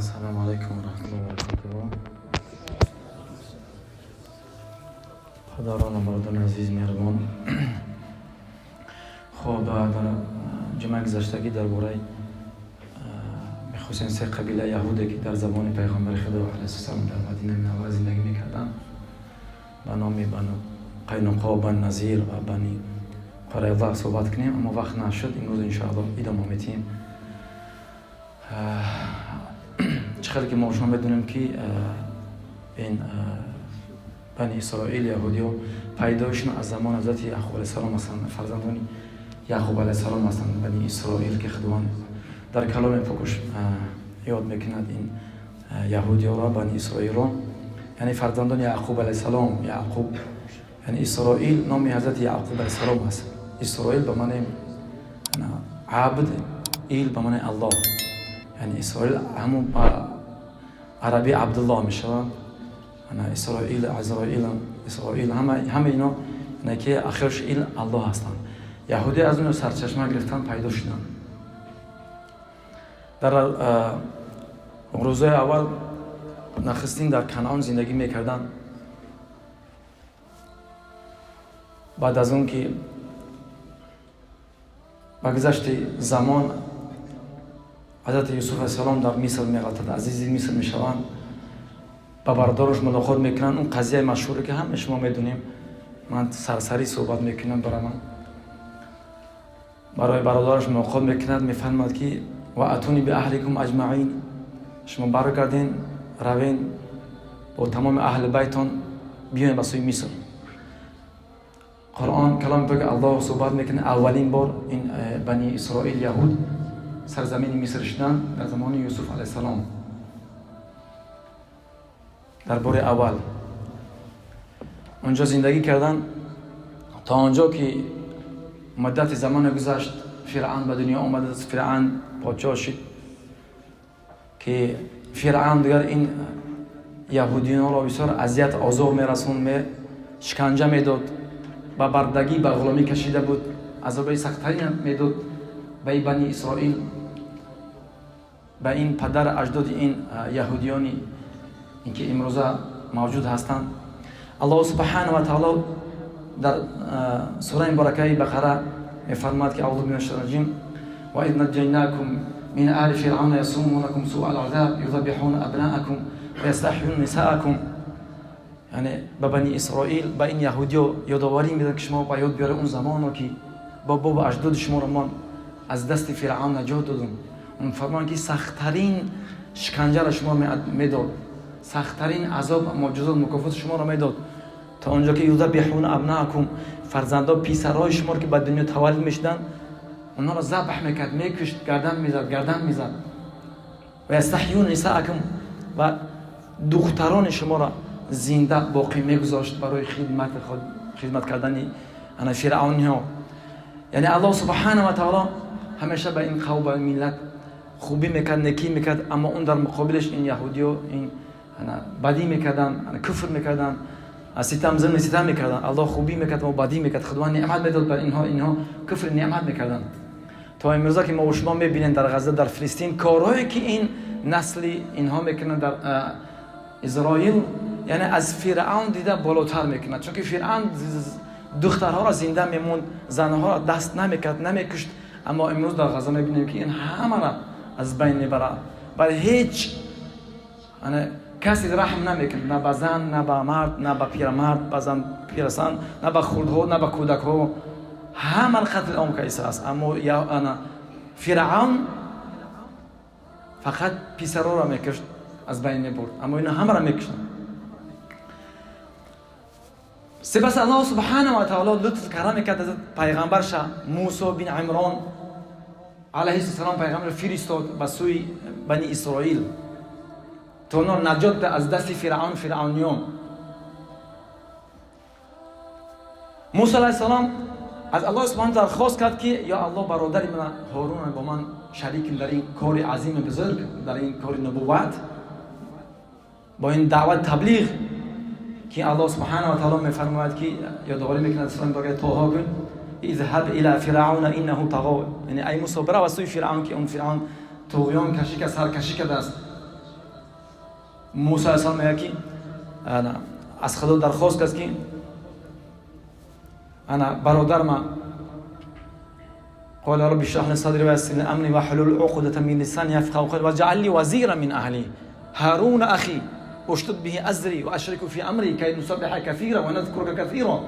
Ассалому алайкум ва раҳматуллоҳи ва баракатуҳ. Падарон ва бародарони азиз, меҳрубон. Хоб, дар ҷумъаи гузаштагӣ дар бораи мехостем се қабила яҳуде, ки дар замони пайғамбари Худо алайҳиссалом дар Мадинаи Мунаввара зиндагӣ мекарданд, ба номи Бану Қайнуқо, Бани Назир ва Бани Қурайза суҳбат кунем, аммо вақт нашуд. Имрӯз иншоаллоҳ идома медиҳем. Чӣ хеле ки мо шумо медонем, ки ин Бани Исроил, яҳудиҳо, пайдоишшон аз замони ҳазрати Яъқуб алайҳиссалом ҳастанд, фарзандони Яъқуб алайҳиссалом ҳастанд Бани Исроил, ки Худованд дар каломи покуш ёд мекунад ин яҳудиёро, Бани Исроилро, яъне фарзандони Яъқуб алайҳиссалом. Яъқуб, яъне Исроил, номи ҳазрати Яъқуб алайҳиссалом аст. Исроил ба маънии абд, ил ба маънии Аллоҳ, яъне Исроил ҳамун ба арабӣ Абдуллоҳ мешавад. Исроил, Азроил, Исроил, ҳама ино ки ахирш ил Аллоҳ ҳастанд. Яҳудӣ аз он сарчашма гирифтан, пайдо шуданд. Дар рӯзҳои аввал нахустин дар Канъон зиндагӣ мекарданд. Баъд аз он ки ба гузашти замон ҳазрати Юсуф алайҳиссалом дар Миср меғалтад, азизи Миср мешаванд, ба бародарош мулоқот мекунанд. Он қазияи машҳуре, ки ҳама шумо медонем, ман сарсарӣ суҳбат мекунам. Бара ман барои бародараш мулоқот мекунад, мефармад, ки ва атуни биаҳликум аҷмаин, шумо баргарден, равен бо тамоми аҳли байтон, биёен ба сӯи Миср. Қуръон, каломи поки Аллоҳ суҳбат мекунад. Аввалин бор ин Бани Исроил, яҳуд, сарзамини Миср шуданд дар замони Юсуф алайҳиссалом. Дар бори аввал онҷо зиндагӣ карданд то онҷо ки муддати замоне гузашт, Фиръавн ба дунё омадааст, Фиръавн подшоҳ шид, ки Фиръавн дигар ин яҳудиёнро бисёр азият, озор мерасонд, шиканҷа медод, ба бардагӣ, ба ғуломӣ кашида буд, азобаи сахттарин медод ба ин Бани Исроил, ба ин падар аҷдоди ин яҳудиёни ин ки имрӯза мавҷуд ҳастанд. Аллоҳу субҳанаҳу ва таоло дар сураи муборакаи Бақара мефармояд, ки аузу биллаҳи минаш раҷим, ва из наҷҷайнакум мин оли фиръавна ясумунакум суа алазаб юзаббиҳуна абнаакум ва ястаҳюна нисаакум. Яъне ба Бани Исроил, ба ин яҳудиё ёдоварӣ медод, ки шумо ба ёд биёред он замоно, ки бо бобу аҷдоди шуморо ман аз дасти Фиръавн наҷот додум. Он фармоянд, ки сахттарин шиканҷаро шумо медод, сахттарин азоб, муҷозот, мукофоти шуморо медод, то онҷо ки юзаббиҳуна абнаакум, фарзандо, писарҳои шуморо, ки ба дунё таваллуд мешуданд, онҳоро забҳ мекард, мекушт, гардан мезад, гардан мезад, ва ястаҳюна нисаакум, ва духтарони шуморо зинда боқӣ мегузошт барои хидмати худ, хидмат кардани ана фиръавниҳо. Яъне Аллоҳ субҳанаҳу ва таоло ҳамеша ба ин қавм, ба ин миллат хубӣ мекард, некӣ мекард, аммо он дар муқобилаш ин яҳудиё ин бадӣ мекарданд, куфр мекарданд, ситам, зулми ситам мекарданд. Аллоҳ хубӣ мекард, аммо бадӣ мекард. Худованд неъмат медод ба инҳо, инҳо куфри неъмат мекарданд. То имрӯза ки мо шумо мебинем дар Ғазза, дар Филистин, корҳое ки ин насли инҳо мекунанд дар Изроил, яъне аз Фиръавн дида болотар мекунад, чунки Фиръавн духтарҳоро зинда мемонд, занҳоро даст намекард, намекушт. Аммо имрӯз дар Ғазза мебинем, ки ин ҳамаро аз байн мебарад, бар ҳеҷ касе раҳм намекунад, на ба зан, на ба мард, на ба пирамард, ба зан пирасан, на ба хурдҳо, на ба кӯдакҳо, ҳамаро қатли ом кардааст. Аммо ана Фиръавн фақат писарҳоро мекушт, аз байн мебурд, аммо ино ҳамаро мекушанд. Сипас Аллоҳ субҳанаҳу ва таоло лутф карам мекард, аз пайғамбарша Мусо бин Имрон алайҳиссалом пайғамбарро фиристод ба сӯи Бани Исроил, то онҳоро наҷот диҳад аз дасти Фиръавн, фиръавниён. Мусо алайҳиссалом аз Аллоҳ субҳанаҳу дархост кард, ки ё Аллоҳ, бародари ман Ҳорун бо ман шариким дар ин кори азими бузург, дар ин кори нубувват, бо ин даъват, таблиғ, ки Аллоҳ субҳанаҳу ва таоло мефармояд, ки ёдоварӣ мекунад сураи муборакаи Тоҳо, гӯй изҳаб ила фиръавна иннаҳу тағо, яъне ай Мусо, бирав аз сӯи Фиръавн, ки он Фиръавн туғён кашӣ кард, саркашӣ кардааст. موسی علیه السلام میگه که از خدا درخواست کرد که انا برادر ما قال رب اشرح لي صدري ويسر لي امري واحلل عقدة من لساني يفقهوا قولي واجعل لي وزيرا من اهلي هارون اخي اشدد به ازري واشركه في امري كي نسبحك كثيرا ونذكرك كثيرا.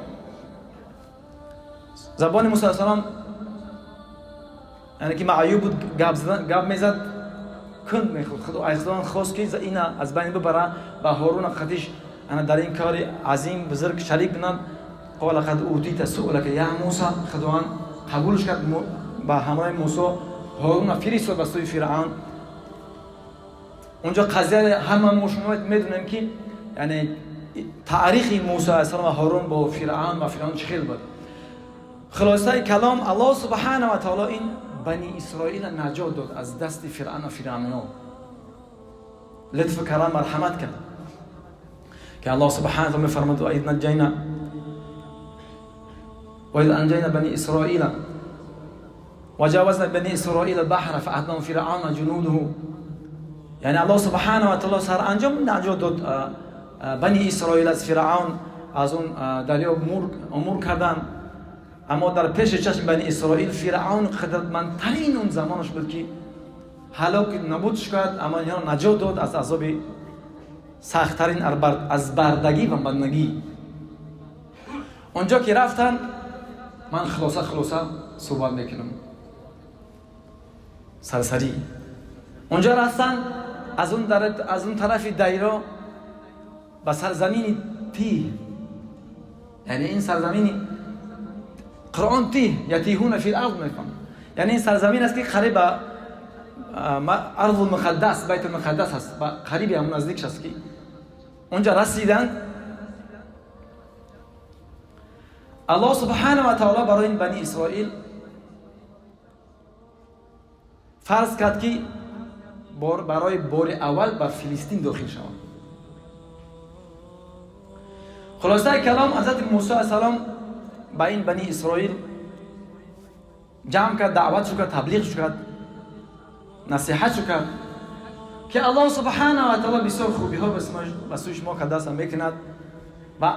زبان موسی علیه السلام یعنی که معیوب بود، گپ میزد کند میخورد. خدا علیه السلام خواست که اینا از بین ببره و هارون قدیش انا در این کار عظیم بزرگ شریک بنند. قال قد اوتیت سؤلک یا موسی. خداوند قبولش کرد، با همراه موسی هارون فرستاد به سوی فرعون. اونجا قضیه همه ما شما میدونیم که یعنی تاریخ موسی علیه السلام و هارون با فرعون و فرعون چه خیلی بود. خلاصه کلام الله سبحانه و تعالی این بنی اسرائیل نجات داد از دست فرعون و فرعونیان. لطف کرم مرحمت کرد که الله سبحانه و تعالی میفرماد و نجینا وإذ أنجينا بني إسرائيل وجاوزنا بني إسرائيل البحر فأتبعهم فرعون وجنوده. یعنی الله سبحانه و تعالی سرانجام نجات داد بنی اسرائیل از فرعون، از اون دریا عبور کردن. اما در پیش چشم بنی اسرائیل فرعون قدرتمندترین اون زمانش بود که هلاک نبودش کرد، اما اینها نجات داد از عذاب سختترین از بردگی و بندگی. اونجا که رفتن من خلاصه صحبت میکنم سرسری. اونجا رفتن از اون طرف دایره به سرزمین تیه، یعنی این سرزمین قرآن تیه یتیهون فی الارض میفهم، یعنی این سرزمین است که قریب ارض المقدس بیت المقدس هست و قریب هم نزدیک است که اونجا رسیدن. الله سبحانه و تعالی برای این بنی اسرائیل فرض کرد که برای بار اول به فلسطین داخل شوند. خلاصه کلام حضرت موسی علیه السلام به این بنی اسرائیل جمع کرد، دعوت کرد، تبلیغ کرد، نصیحت کرد که الله سبحانه و تعالی بسیار خوبی ها به سوی شما کرده است میکند و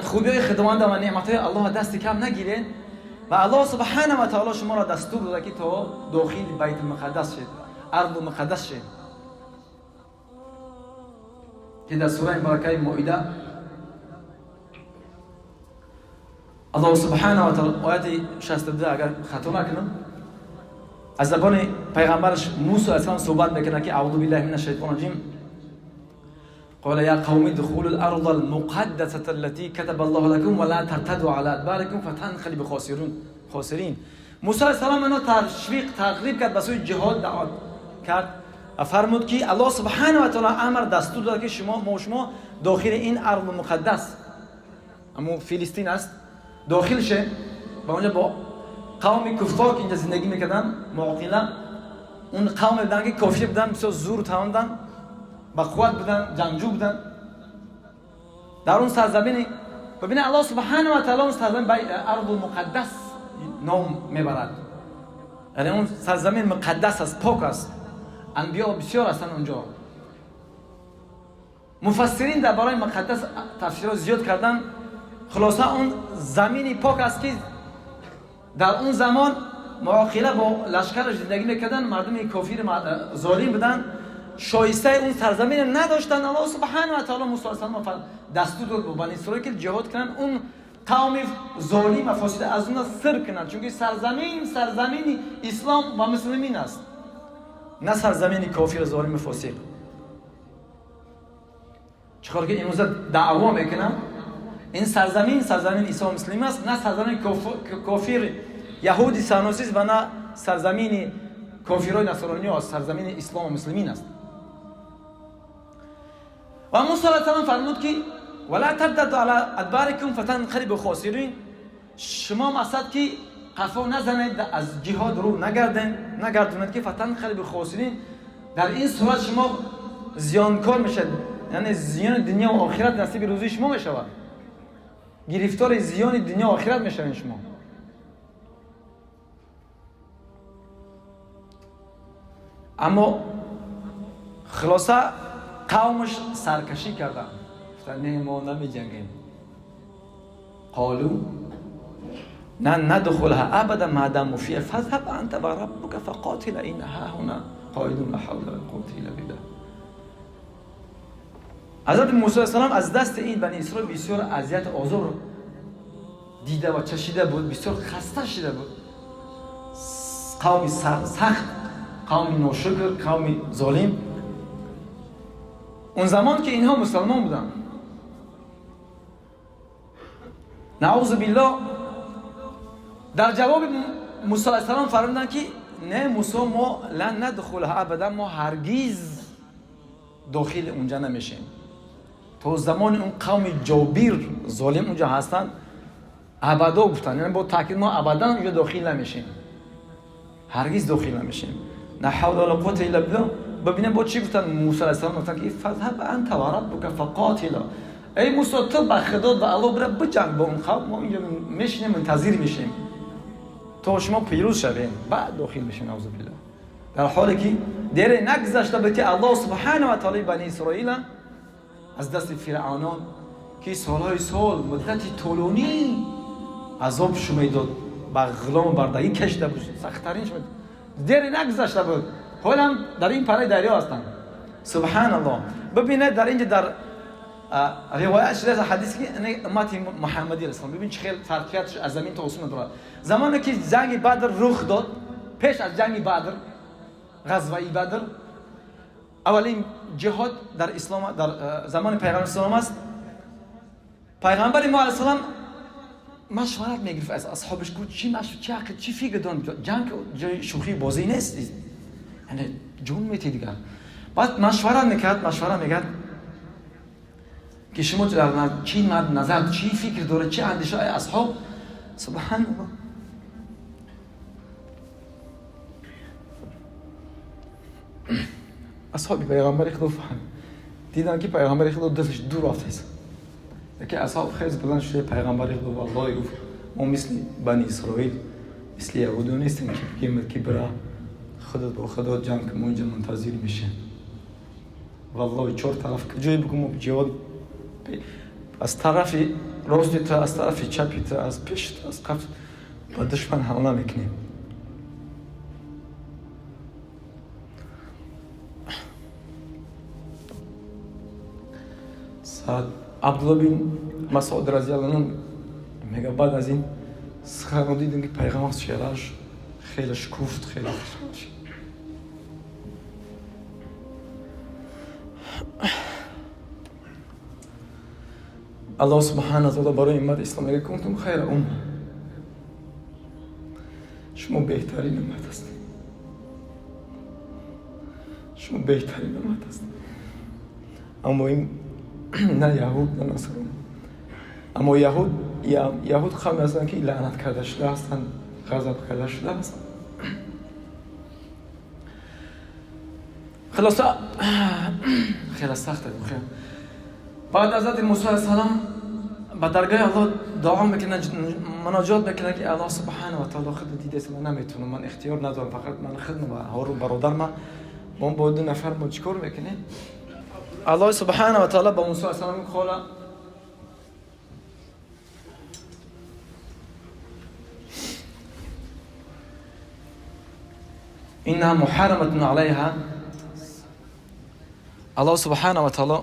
خوبی های خداوند و نعمت های الله دست کم نگیرین و الله سبحانه و تعالی شما را دستور داده که تا داخل بیت المقدس شید، ارض المقدس شید، که در سوره مبارکه مائده الله سبحانه و تعالی آیت 62 اگر خطا نکنم از زبان پیغمبرش موسی علیه السلام صحبت میکنه که اعوذ بالله من الشیطان الرجیم قال يا قوم ادخلوا الارض المقدسة التي كتب الله لكم ولا ترتدوا على ادباركم فتنقلبوا خاسرین. موسی علیه السلام اینا تشویق ترغیب کرد به سوی جهاد دعوت کرد و فرمود که الله سبحانه و تعالی امر دستور داد که شما داخل این ارض مقدس اما فلسطین است داخل شه و اونجا با قوم کفار که اینجا زندگی میکردن معقله اون قوم بودن که کافر بودن، بسیار زور توان با قوت بودن، جنگجو بودن در اون سرزمین. ببینید الله سبحانه و تعالی اون سرزمین به ارض المقدس نام میبرد، یعنی اون سرزمین مقدس است، پاک است، انبیا بسیار هستند اونجا. مفسرین درباره مقدس تفسیرها زیاد کردن. خلاصه اون زمینی پاک است که در اون زمان معاقله با لشکرش زندگی میکردن، مردم کافر ظالم بودن، شایسته اون سرزمین نداشتن. الله سبحانه و تعالی موسی علیه السلام دستور داد به بنی اسرائیل که جهاد کنن، اون قوم ظالم و فاسد از اون سر کنن، چون سرزمین سرزمین اسلام و مسلمین است، نه سرزمین کافر ظالم و فاسق. چخوار که امروز دعوا میکنن این سرزمین سرزمین عیسی مسلم است، نه سرزمین کافر یهودی سانوسی و نه سرزمین کافرای نصرانی است، سرزمین اسلام و مسلمین است. و موسی علیه السلام فرمود که ولا ترتدوا علی ادبارکم فتنقلبوا خاسرین، شما مقصد که قفا نزنید، از جهاد رو نگردونید که فتنقلبوا خاسرین، در این صورت شما زیانکار میشید، یعنی زیان دنیا و آخرت نصیب روزی شما میشود، گرفتار زیان دنیا و آخرت میشوین شما. اما خلاصه قومش سرکشی کردن، گفتن نه ما نمیجنگیم. قالوا لن ندخلها ابدا ما داموا فيها فاذهب انت وربك فقاتلا انا هاهنا قاعدون لا حول ولا قوة الا بالله. حضرت موسی علیه السلام از دست این بنی اسرائیل بسیار اذیت آزار دیده و چشیده بود، بسیار خسته شده بود. قوم سخت، قوم ناشکر، قوم ظالم. اون زمان که اینها مسلمان بودن، نعوذ بالله، در جواب موسی علیه السلام فرمودند که نه موسی، ما لن ندخلها ابدا، ما هرگز داخل اونجا نمیشیم. تا زمان اون قوم جابر ظالم اونجا هستن، ابدا گفتن، یعنی با تاکید ما ابدا اونجا داخل نمیشیم، هرگز داخل نمیشیم. نه حول ولا قوة الا بالله. ببینیم با چی گفتن؟ موسی علیه السلام گفتن که فذهب انت وربک فقاتلا، ای موسی تو با خدا و الله برو بجنگ با اون قوم، ما اینجا میشینیم منتظر میشیم تا شما پیروز شویم، بعد داخل میشیم. نعوذ بالله. در حالی که دیر نگذشته بود که الله سبحانه و تعالی بنی اسرائیل از دست فرعونان که سالهای سال مدت طولانی عذاب میداد، به غلام بردگی کشیده بود، سخت‌ترین شد، دیر نگذشته بود، حالا در این پره دریا هستند. سبحان الله. ببینید در اینجا در روایت شده از حدیث که امت محمدی رسول، ببین چه خیلی فرقیت از زمین تا آسمان داره. زمانی که جنگ بدر رخ داد، پیش از جنگ بدر، غزوه بدر، اولین جهاد در اسلام در زمان پیغمبر اسلام است. پیغمبر ما علیه السلام مشورت میگرفت از اصحابش، گفت چی چی عقل چی فکر دارن، جنگ جای شوخی بازی نیست، یعنی جون میتی دیگه. بعد مشورت میکرد که شما در چی نظر، چی فکر داره، چی اندیشه ای اصحاب. سبحان الله. اصحاب پیغمبر خدا فهم دیدن که پیغمبر خدا دستش دور رفته است. یکی اصحاب خیلی بلند شده پیغمبر خدا والله گفت ما مثل بنی اسرائیل، مثل یهودی نیستیم که بگیم که برا خودت با خدا جنگ، ما اینجا منتظر میشه. والله چهار طرف جای بگم جواب از طرف راستی تا از طرف چپی تا از پیش تا از قفل با دشمن حمله میکنیم. سعد عبدالله بن مسعود رضی الله عنه میگه بعد از این سخن دیدم که پیغمبر چهرهش خیلی شکوفت، خیلی خوشحال شد. الله سبحانه و تعالی برای امت اسلام میگه کنتم خیر امه، شما بهترین امت هستید، شما بهترین امت هستید. اما این نه یهود نه نصرانی، اما یهود قومی هستند که لعنت کرده شده هستند، غضب کرده شده هستند. خلاصه خیلی سخته. بعد حضرت موسی علیه السلام به درگاه الله دعا میکنه، مناجات میکنه که الله سبحانه و تعالی خود دیده است، من نمیتونم، من اختیار ندارم، فقط من خودم و هارون برادر من، ما با دو نفر ما چیکار میکنیم؟ الله سبحانه و تعالی با موسی علیه السلام خاله انها محرمة علیها. الله سبحانه و تعالی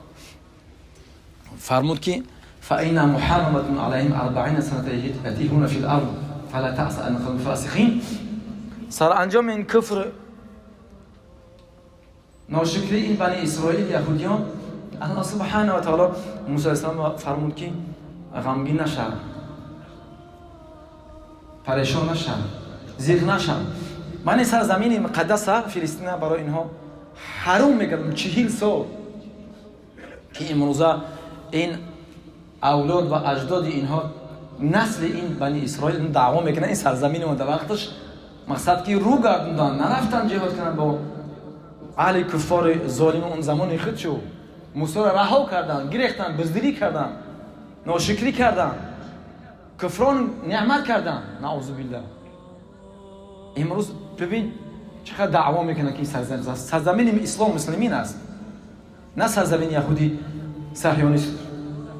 فرمود که فإنها محرمة عليهم 40 سنة يتيهون في الأرض فلا تأس على القوم الفاسقين. سرانجام این کفر ناشکری این بنی اسرائیل یهودیان، الله سبحانه و تعالی موسی علیه السلام فرمود که غمگین نشو، پریشان نشو، زیغ نشو. من این سرزمین مقدس فلسطین برای اینها حرام میکردم 40 سال که امروزه این اولاد و اجداد اینها، نسل این بنی اسرائیل دعوا میکنن این سرزمین ما در وقتش مقصد که رو گردوندن، نرفتن جهاد کنن با اهل کفار ظالم اون زمان خودشو. موسی را رها کردن، گرفتن، بزدلی کردن، ناشکری کردن، کفران نعمت کردن، نعوذ بالله. امروز ببین چقدر دعوا میکنن که این سرزمین اسلام مسلمین است. نه سرزمین یهودی صهیونیست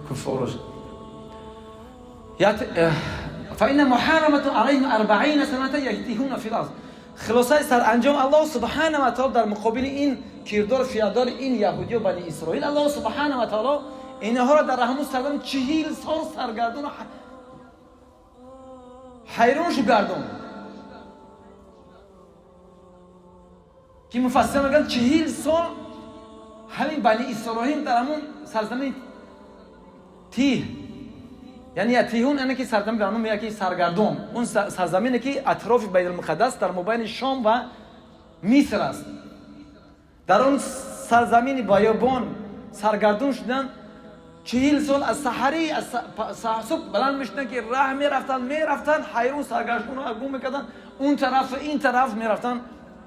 کفارش. فإن محرمة علیهم 40 سنة یتیهون فی الارض. خلاصه سرانجام الله سبحانه و تعالی در مقابل این کردار فیادار این یهودی و بنی اسرائیل، الله سبحانه و تعالی اینها را در همون سرزمین 40 سال سرگردون و حیران شو گردون که مفسرین میگن 40 سال همین بنی اسرائیل در همون سرزمین تیه، یعنی تیهون اینه که سرزمین به اون میگه که سرگردون، اون سرزمینی که اطراف بیت المقدس در مابین شام و مصر است، در اون سرزمین بیابان سرگردون شدن. 40 سال از سحری از صبح بلند میشدن که راه میرفتن حیرون سرگردون و گم میکردن، اون طرف این طرف میرفتن،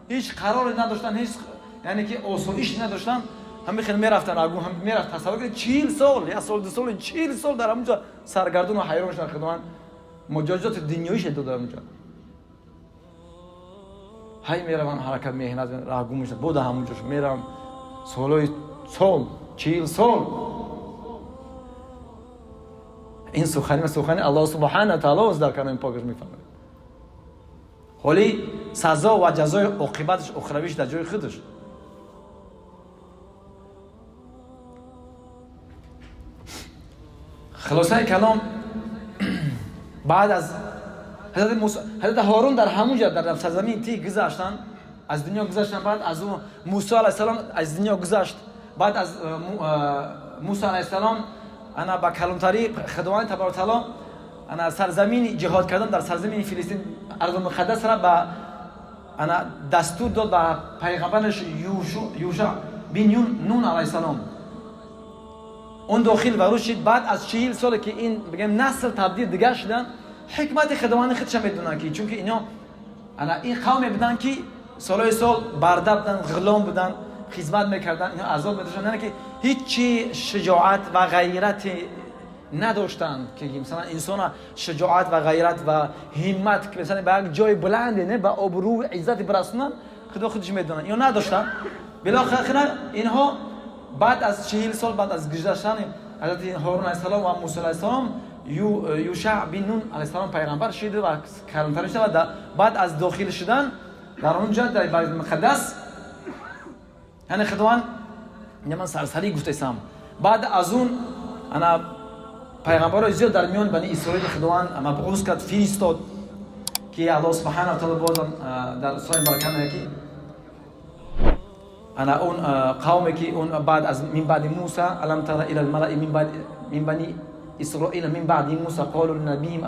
هیچ قراری نداشتن، هیچ یعنی که آسایش نداشتن، همه خیلی میرفتن اگو هم میرفت. تصور کنید 40 سال یا سال 2 سال 40 سال در اونجا سرگردون و حیران شدن. خداوند مجازات دنیاییش داد در اونجا. هی میروند حرکت میهنت راه گم میشد بود همونجا میرم سالای سال 40 سال. این سخنی الله سبحانه و تعالی است در کلام پاکش میفرماید. حالی سزا و جزای عاقبتش اخرویش در جای خودش. خلاصه کلام بعد از حضرت هارون در همونجا در سرزمین تی گذشتن، از دنیا گذشتن. بعد از اون موسی علیه السلام از دنیا گذشت. بعد از موسی علیه السلام انا با کلانتری خداوند تبارک تعالی انا سرزمین جهاد کردن در سرزمین فلسطین ارض مقدس را با انا دستور داد به پیغمبرش یوشع بن نون علیه السلام. اون داخل و شد. بعد از 40 سال که این بگم نسل تبدیل دیگر شدن، حکمت خداوند خودش میدونن که چون که اینا انا این قوم بودن که سالهای سال برده بودن، غلام بودن، خدمت میکردن، اینا عذاب میداشتن، نه که هیچی شجاعت و غیرت نداشتن که مثلا انسان شجاعت و غیرت و همت که مثلا به یک جای بلند نه به آبرو و عزت برسونن، خدا خودش میدونن اینا نداشتن. بالاخره اینها بعد از 40 سال بعد از گذشتن حضرت هارون علیه السلام و موسی علیه السلام، یوشع بن نون علیه السلام پیغمبر شد و کلانتر شد و بعد از داخل شدن در اونجا در بیت المقدس، یعنی خداوند من سرسری گفتم. بعد از اون انا پیغمبرای زیاد در میان بنی اسرائیل خداوند مبعوث کرد، فرستاد که الله سبحانه و تعالی بازم در سوره برکت میگه که انا اون قومی که اون بعد از من بعد موسی الم تر الى الملأ من بعد من بنی اسرائیل من بعد موسی قالوا للنبی،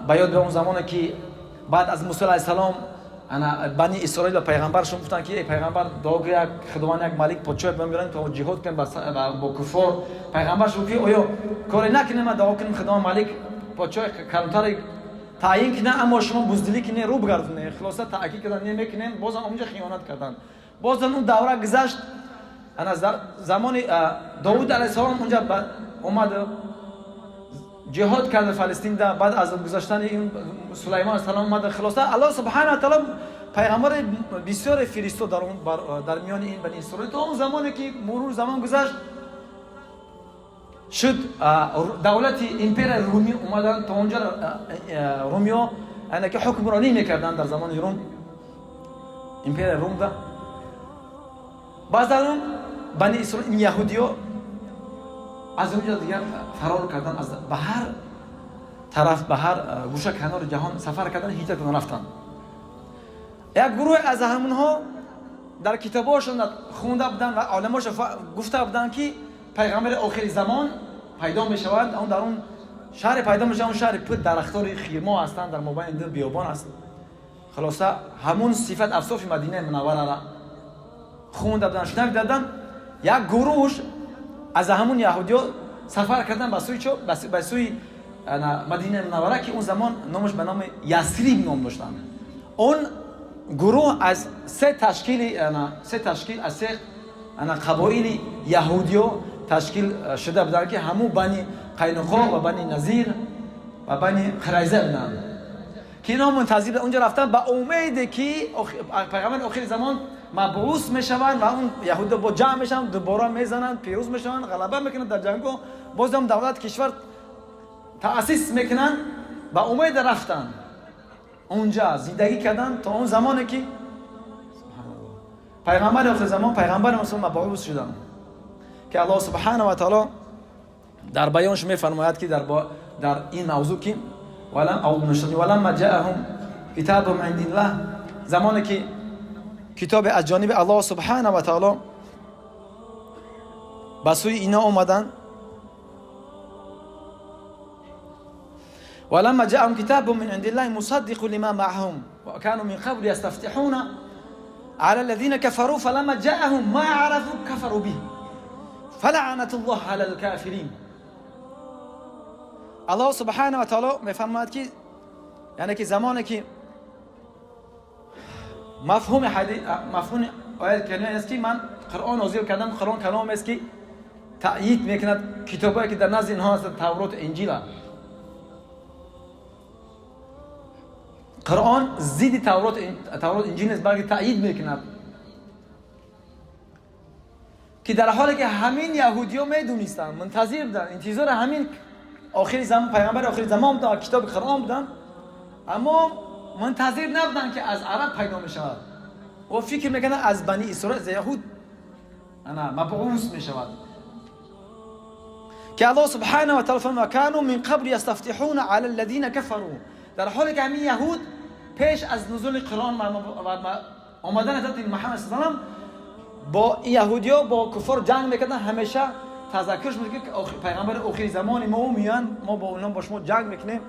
به یاد اون زمانی که بعد از موسی علیه السلام انا بنی اسرائیل پیغمبرشون گفتن که ای پیغمبر دعا یک خداوند یک ملک پادشاه بمیرن تا جهاد کنیم با کفار. پیغمبرش گفت که آیا کاری نکنیم دعا کنیم خداوند ملک پادشاه کلانتر تعیین کنه، اما شما بزدلی کنه رو بگردونه. خلاصه تاکید کردن نمیکنیم، بازم اونجا خیانت کردن. بازم اون دوره گذشت. انا زمان داوود علیه السلام اونجا اومد جهاد کرد فلسطین ده. بعد از گذشتن این سلیمان علیه السلام اومد. خلاصه الله سبحانه و تعالی پیغمبر بسیار فرستاد در میان این بنی اسرائیل تا اون زمانی که مرور زمان گذشت شد دولت امپراتور رومی اومدن تا اونجا. رومیا یعنی که حکمرانی میکردن در زمان روم، امپراتور روم ده. بعد از اون بنی اسرائیل یهودی‌ها از اونجا دیگر فرار کردن، از به هر طرف به هر گوشه کنار جهان سفر کردن، هجرت کردن رفتن. یک گروه از همونها در کتاباشون خونده بودن و عالماشون گفته بودن که پیغمبر آخر زمان پیدا میشود، اون در اون شهر پیدا میشه، اون شهر پر درختان خیرما هستند، در مابین دو بیابان است. خلاصه همون صفت افسوف مدینه منوره را خونده بودن، شنیده بودن. یک گروهش از همون یهودی‌ها سفر کردن به سوی چه؟ به سوی مدینه منوره که اون زمان نامش به نام یثرب نام داشتن. اون گروه از سه تشکیل از سه قبایل یهودی‌ها تشکیل شده بودن که همون بنی قینقاع و بنی نظیر و بنی قریظه بودن که اینا منتظر اونجا رفتن به امید که پیغمبر آخر زمان مبعوث میشوند و اون یهود با جمع میشن، دوباره میزنند، پیروز میشوند، غلبه میکنند در جنگو، بازم دولت کشور تأسیس میکنن و امید رفتن اونجا زندگی کردن تا اون زمانی که پیغمبر آخر زمان، پیغمبر مسلمان مبعوث شدن که الله سبحانه و تعالی در بیانش میفرماید که در این موضوع که ولما جاءهم کتاب من عند الله، زمانی که کتاب از جانب الله سبحانه و تعالی به سوی اینا اومدن، ولما جاءهم كتاب من عند الله مصدق لما معهم وكانوا من قبل يستفتحون على الذين كفروا فلما جاءهم ما عرفوا كفروا به فلعنة الله على الكافرين. الله سبحانه و تعالی میفرماید که یعنی که زمانی که مفهوم حدیث، مفهوم آیت کریمه است که من قرآن نازل کردم، قرآن کلام است که تأیید میکند کتابایی که در نزد اینها هست، تورات، انجیل. قرآن ضد تورات انجیل نیست، بلکه تأیید میکند که در حالی که همین یهودی‌ها میدونستند، منتظر بودند، انتظار همین آخر زمان، پیغمبر آخر زمان بودند، کتاب قرآن بودند، اما منتظر نبودند که از عرب پیدا میشود و فکر میکردند از بنی اسرائیل، از یهود انا مبعوث میشود. که الله سبحانه و تعالی فرمود كانوا من قبل يستفتحون على الذين كفروا، در حالی که همین یهود پیش از نزول قرآن و آمدن حضرت محمد صلی الله علیه و با یهودیا با کفار جنگ میکردن، همیشه تذکرش میکرد که پیغمبر آخر زمان ما میان، ما با اونها با شما جنگ میکنیم،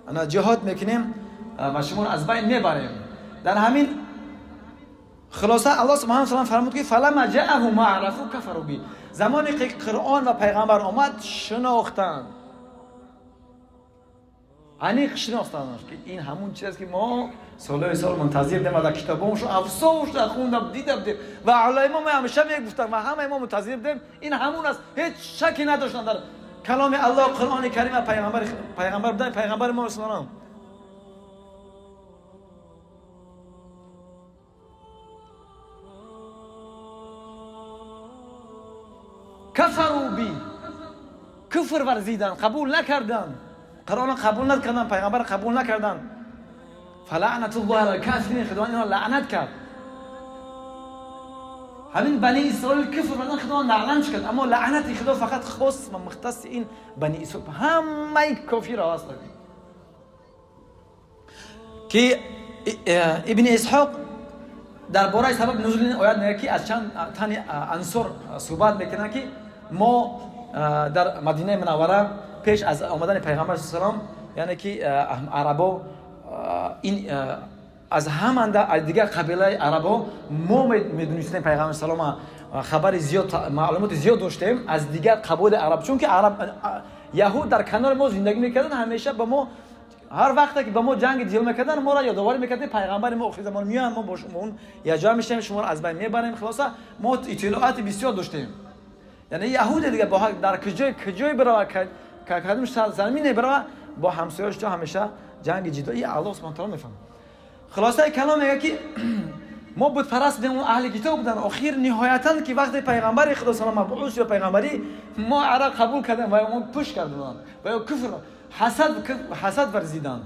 انا جهاد میکنیم و شما رو از بین میبریم. در همین خلاصه الله سبحانه و تعالی فرمود که فلما جاءهم ما عرفوا كفروا به، زمانی که قرآن و پیغمبر آمد شناختند، عمیق شناختند که این همون چیز که ما سالهای سال منتظر بودیم و در کتابامشون افسوس خوندم دیدم و علما ما همیشه میگفتن و همه ما منتظر بودیم این همون است، هیچ شکی نداشتن در کلام الله، قرآن کریم و پیغمبر بودن پیغمبر ما اسلام. کفروا بی، کفر ورزیدن، قبول نکردن، قرآن قبول نکردن، پیغمبر قبول نکردن. فلعنت الله علی الکافرین، خداوند اینها لعنت کرد. همین بنی اسرائیل کفر کردن، خداوند لعنت کرد، اما لعنت خدا فقط خاص و مختص این بنی اسرائیل، همه کافر هستند. که ابن اسحاق درباره سبب نزول این آیات میگه که از چند تن انصار صحبت میکنه که ما در مدینه منوره پیش از آمدن پیغمبر صلی الله علیه و سلم، یعنی که عربا این از همانده از دیگر قبیله عربا ما میدونستیم پیغمبر صلی الله علیه و خبر زیاد، معلومات زیاد داشتیم از دیگر قبایل عرب، چون که عرب یهود در کنار ما زندگی میکردن، همیشه به ما هر وقت که به ما جنگ دیل میکردن ما را یادآوری میکردن پیغمبر ما آخر زمان میان، ما با شما اون یه جا میشیم، شما را از بین میبریم. خلاصه ما اطلاعات بسیار داشتیم، یعنی یهود دیگه با در کجای برای که کدوم زمینه برای با همسایه‌اش همیشه جنگ جدایی الله سبحانه و تعالی میفهم. خلاصه کلام میگه که ما بت پرست بودیم، اون اهل کتاب بودن، اخیر نهایتا که وقتی پیغمبر خدا صلی الله علیه و مبعوث یا پیغمبری ما عرب قبول کردن و ما پوش کردن و کفر حسد ورزیدن،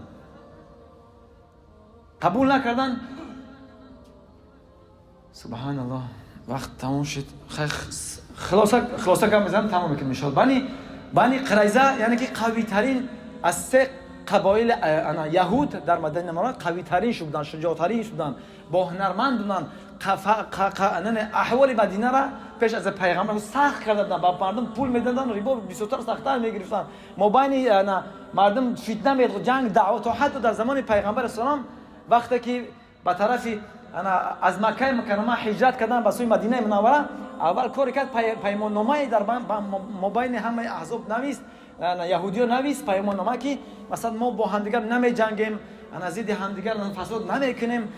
قبول نکردن. سبحان الله، وقت تمام شد. خلاصه کم میزنم تمام میکنم ان شاء الله. بنی قریظه یعنی که قوی ترین از سه قبایل یهود در مدینه منوره قوی ترین شدن، شجاع ترین شدن، با هنرمند بودن، احوال مدینه را پیش از پیغمبر سخت کرده بودن، با مردم پول میدادن، ربا بسیار سخت‌تر میگرفتن، مابین مردم فتنه میداد، جنگ، دعوت، حتی در زمان پیغمبر اسلام وقتی که به طرف از مکه مکرمه هجرت کردن به سوی مدینه منوره، اول کاری کرد پیمان نامه در مابین همه احزاب نویست، یهودی‌ها نویست پیمان نامه که مثلا ما با همدیگر نمی‌جنگیم، انا ضد همدیگر فساد نمیکنیم،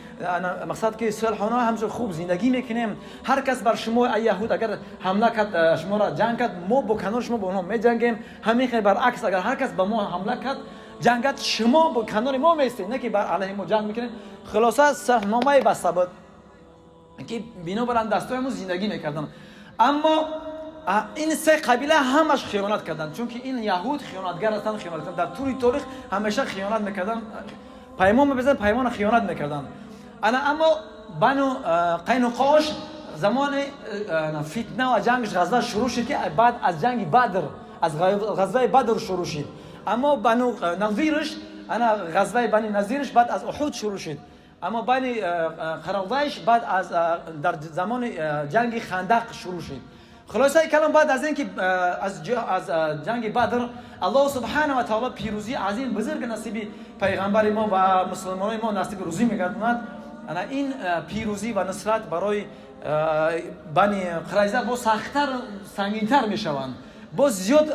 مقصد که صلحانه همچون خوب زندگی میکنیم، هر کس بر شما ای یهود اگر حمله کرد شما را جنگ کرد، ما با کنار شما با اونها میجنگیم، همین خیلی برعکس اگر هر کس با ما حمله کرد جنگت شما با کنار ما میستید، نه که بر علیه ما جنگ میکنیم. خلاصه صلحنامه بسته بود. ки бинобар дастҳои зиндагӣ мекарданд. Аммо ин се қабила ҳамаш хиёнат карданд, чунки ин яҳуд хиёнатгар ҳастанд, хиёнат дар тӯли таърих ҳамеша хиёнат мекарданд, паймон мебастанд, паймонро хиёнат мекарданд. Ана аммо Бану Қайнуқош замони фитна ва ҷангш ғазва шурӯъ шуд, ки баъд аз ҷанги Бадр, аз ғазваи Бадр шурӯъ шуд. Аммо Бану Назирш, ана ғазваи Бани Назирш баъд аз Уҳуд шурӯъ шуд. Аммо Бани Қаравдайш баъд аз дар замони ҷанги Хандақ шурӯъ шуд. Хулосаи калом, баъд аз ин ки аз ҷанги Бадр Аллоҳ субҳана ва таоло пирӯзии азим бузург насиби пайғамбари мо ва мусулмонои мо насиби рӯзӣ мегардонад, ана ин пирӯзӣ ва нусрат барои Бани Қурайза боз сахттар, сангинтар мешаванд, боз зиёд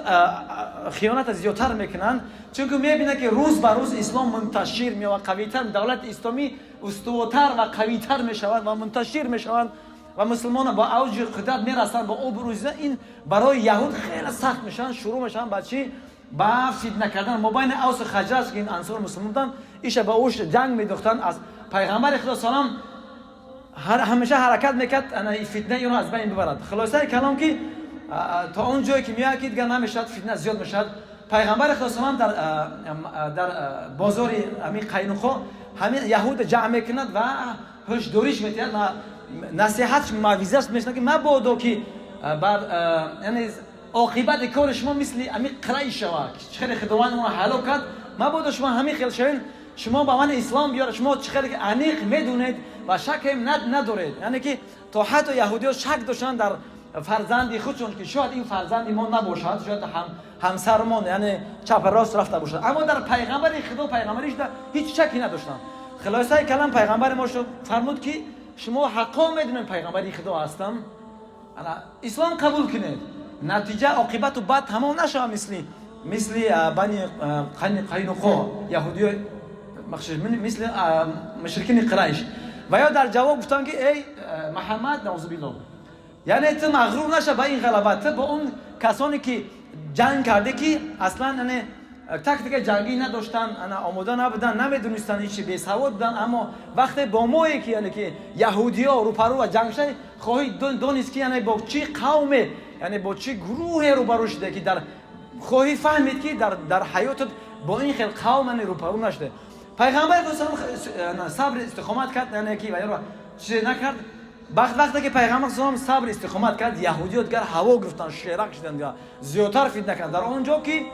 хиёната зиёдтар мекунанд, чунки мебинанд, ки рӯз ба рӯз ислом мунташир меёвад, қавитар, давлати исломӣ устувортар ва қавитар мешавад ва мунташир мешаванд ва мусулмонон ба авҷи қудрат мерасанд, ба обрӯ. Ин барои яҳуд хеле сахт мешаванд, шурӯъ мешаванд ба чӣ? Ба фитна кардан мобайни Авсу Хаҷраҷ, ки ин ансор мусулмон буданд, иша ба уш ҷанг медохтанд. Аз пайғамбари Худо салам ҳамеша ҳаракат мекард фитнаи онро аз байн бибарад. Хулосаи калом, ки то он ҷое ки меояд, ки дигар намешавад, фитна зиёд мешавад. Пайғамбари Худо салам дар бозори ҳамин Қайнуқо ҳамин яҳуда ҷамъ мекунад ва ҳушдориш метиҳад ва насиҳатш, мавъизаш мешавад, ки мабодо ки бар яъне оқибати кори шумо мисли ҳамин Қурайш шавад, чӣ хеле Худованд онро ҳалок кард, мабодо шумо ҳамин хел шавед, шумо ба ман ислом биёред, шумо чӣ хеле аниқ медонед ва шакем надоред. Яъне ки то ҳатто яҳудиҳо шак доштанд дар фарзанди худшон, ки шояд ин фарзанди мо набошад, шояд ҳамсармон, яъне чапа рост рафта бошад. Аммо дар пайғамбари Худо, пайғамбариш ҳеҷ шаке надоштанд. Хулосаи калам, пайғамбари мо фармуд, ки шумо ҳаққо медонед, пайғамбари Худо ҳастам, ислом қабул кунед, натиҷа оқибату бад тамом нашавад, мисли Бани Қайнуқо яҳудиё, мисли мушрикини Қурайш. Ва ё дар ҷавоб гуфтанд, ки эй Муҳаммад, наузубилло, яъне ту мағрур наша ба ин ғалаба, ту бо он касоне ки ҷанг кардӣ, ки аслан яъне тактикаи ҷангӣ надоштанд, ана омода набуданд, намедонистанд ҳечи, бесавод буданд. Аммо вақте бо мое ки, яъне ки яҳудиё рӯпарӯ ва ҷанг шавӣ, хоҳӣ донист, ки яъне бо чӣ қавме, яъне бо чӣ гурӯҳе рӯбарӯ шуда, ки дар хоҳӣ фаҳмид, ки дар ҳаётат бо ин хел қавм яъне рӯпарӯ нашуда. Пайғамбари сабр истиқомат кард, яъне ки ваёро чизе накард. Вақте ки пайғамбар салом сабр истиқомат кард, яҳудиё дигар ҳаво гирифтанд, шерак шиданд, зиёдтар фитна карданд. Дар он ҷо ки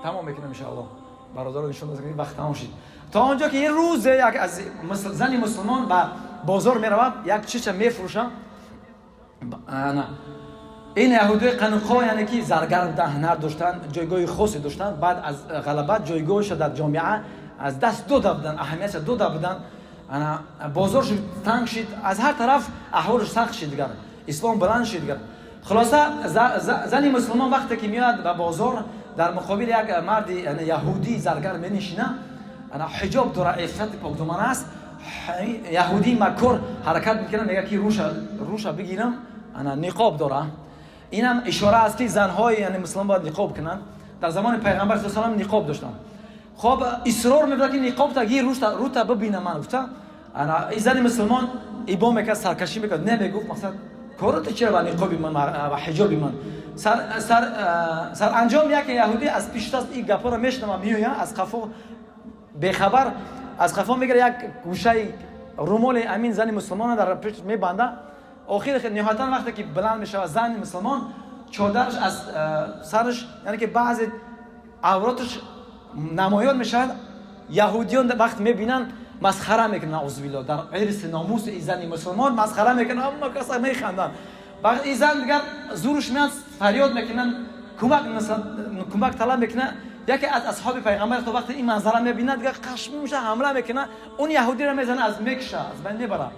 тамом мекунам, иншоалло, бародаро, нишон дод, вақт тамом шид. То он ҷо ки як рӯзе як аз зани мусулмон ба бозор меравад, як чиза мефурӯшад. Ин яҳудиёи Қайнуқо, яъне ки заргар буданд, ҳунар доштанд, ҷойгоҳи хосе доштанд. Баъд аз ғалаба ҷойгоҳаша дар ҷомеа аз даст дода буданд, аҳамиятша дода буданд. Ана бозор шуд, танг шид, аз ҳар тараф аҳволш сахт шид, дигар ислом баланд шид дигар. Хулоса, зани мусулмон вақте ки меояд ба бозор, дар муқобили як марди яҳудӣ заргар менишина, ана ҳиҷоб дора, иффати покдоман аст. Яҳудии маккор ҳаракат мекунад, мегӯяд, ки руша бигирам. Ана ниқоб дора, инам ишора аст, ки занҳои яъне мусулмон бояд ниқоб кунанд. Дар замони пайғамбар салам ниқоб доштанд. Хоб, исрор мебарад, ки ниқоб таги рута бибинам ман, гуфта. Ана ин зани мусулмон ибо мекард, саркашӣ мекард, не мегуфт: мақсад корото чира ба ниқоби ман ва ҳиҷоби ман? Саранҷом яке яҳудӣ аз пиштаст ин гапҳоро мешунава, меояд аз қафо, бехабар аз қафо мегира, як гӯшаи румоли амин зани мусулмона дар пишт мебанда. Охир ниҳоятан вақте ки баланд мешавад зани мусулмон, чодараш аз сараш, яъне ки баъзе авроташ намоён мешавад. Яҳудиён вақт мебинанд, масхара мекунанд, наузубилло, дар ирси номуси зани мусулмон масхара мекунанд, ҳама каса механданд. Вақт ин зан дигар зурш меяд, фарёд мекунанд, кӯмак талаб мекунанд. Яке аз асҳоби пайғамбар то вақте ин манзара мебинад, дигар қашм меша, ҳамла мекунад, он яҳудиро мезана, аз мекиша, аз байн мебарад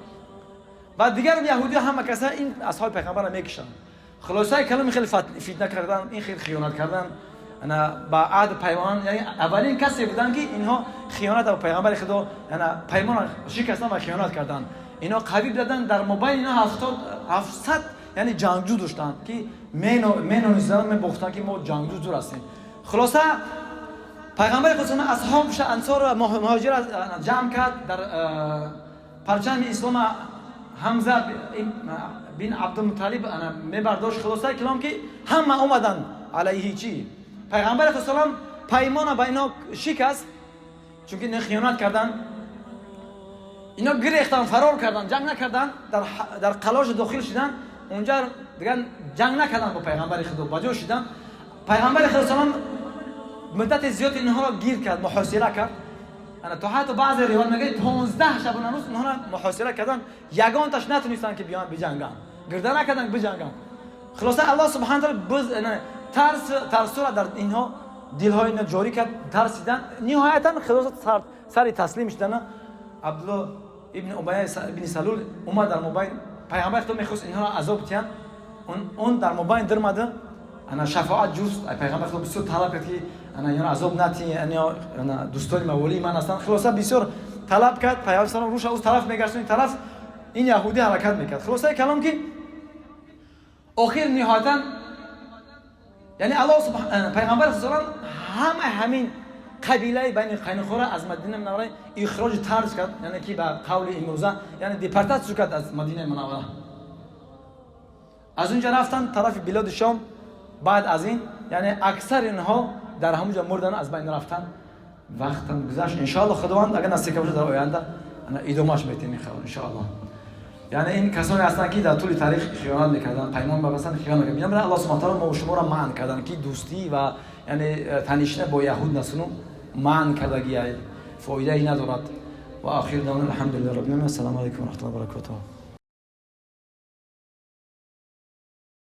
ва дигар яҳудиё ҳама каса ин асҳоби пайғамбарро мекишанд. Хулосаи калом, хеле фитна кардан, ин хеле хиёнат кардан ана ба аҳд паймон, яъне аввалин касе буданд, ки инҳо хиёнат ба пайғамбари Худо, яъне паймонро шикастанд ва хиёнат карданд. Инҳо қавӣ буданд, дар мобайни инҳо 70, 700 яъне ҷангҷӯ доштанд, ки менонизанд, мебохтанд, ки мо ҷангҷӯ зур ҳастем. Хулоса, пайғамбари Худо асҳобша, ансор, муҳоҷира ҷамъ кард, дар парчами ислома Ҳамза бин Абдулмуталиб мебардошт. Хулосаи калом, ки ҳама омаданд алайҳи чӣ? Пайғамбар салам паймона ба инҳо шикаст, чунки ино хиёнат карданд. Ино гирехтан, фарор карданд, ҷанг накарданд, дар қалош дохил шуданд. Унҷа дигар ҷанг накарданд бо пайғамбари Худо, ба ҷо шуданд. Пайғамбари Худо салам муддати зиёд инҳоро гир кард, муҳосира кард. То ҳатто баъзе ривоят мегӯяд, 15 шабонарӯз инҳоро муҳосира карданд. Ягонташ натунистанд, ки биён биҷанганд, гирда накарданд биҷанганд. Хулоса, Аллоҳ субҳана таала тарс тарсура дар инҳо, дилҳои ино ҷорӣ кард, тарсидан. Ниҳоятан, хулоса, сари таслим шудана. Абдулло ибни Убая ибни Салул омад дар мобайн. Пайғамбар Худо мехост инҳоро азоб диҳанд, он дар мобайн дирмада, ана шафоат ҷуст. Пайғамбар Худо бисёр талаб кард, ки ана инҳоро азоб натӣ, ана дӯстони маволии ман ҳастанд. Хулоса, бисёр талаб кард. Пайғамбар салом руша уз тараф мегашт, ин тараф ин яҳудӣ ҳаракат мекард. Хулосаи калом, ки охир ниҳоятан, яъне Аллоҳ, пайғамбар салам ҳама ҳамин қабилаи Бани Қайнуқоро аз Мадина Мунаввара ихроҷи тарз кард, яъне ки ба қавли имрӯза, яъне депортатсия кард аз Мадинаи Мунаввара. Аз унҷа рафтанд тарафи билоди Шом. Баъд аз ин, яъне аксари инҳо дар ҳамунҷа мурдан, аз байн рафтанд. Вақтам гузашт. Иншоалло, Худованд агар насиб бошад, дар оянда идомаш метем ин хабар, иншоалло. Яъне ин касоне ҳастанд, ки дар тӯли таърих хиёнат мекарданд, паймон бабастанд, хиёнат мекарданд. Бинобар Аллоҳ субҳана таала мо шуморо манъ карданд, ки дӯстӣ ва яъне танишна бо яҳуд насуну манъ кардагия, фоидае надорад. Ва охир даъвона алҳамдулиллаҳи роббил алямин. Ассалому алайкум ва раҳматуллоҳи ва баракотуҳ.